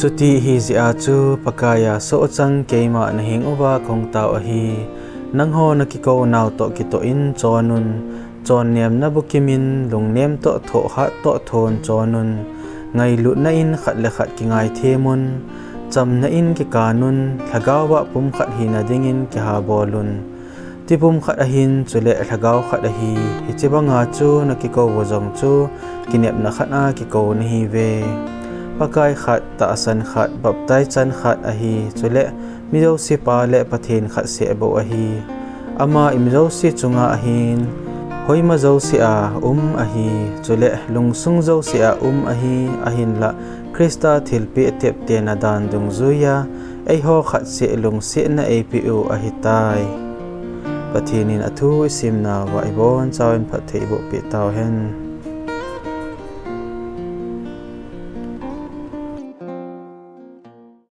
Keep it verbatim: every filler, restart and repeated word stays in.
Chuti ahijeh a chu Pakaiya sohchang keima naheng uva kahung tao ahi. Nangho nakikou nau toh kitoh in chonun, chonnemna bukimin, lungnem toh thohhat toh thon chonun, ngailutna in khat le khat kingai themun, chamna in kikanun, lhagaova pumkhat hina dingin kihabolun. Tipumkhat ahin, chule lhagao khat ahi. Hiche banga chu nakikouvu jong chu kinepna khat a kikou nahiuve. Pakai khat, tahsan khat, baptize chan khat ahi. Chule mi jouse Pa le Pathen khat seh bou ahi. Ama mi jouse chunga ahin, hoima jouse a um ahi. Chule lungsung jouse a um ahi. Ahinla Christa thilpeh teptena dan dungjuiya eiho khat seh lungsetna eipeh u ahitai. Pathen in athu isimnauva ibonchauvin phatthei eiboh peh tauhen.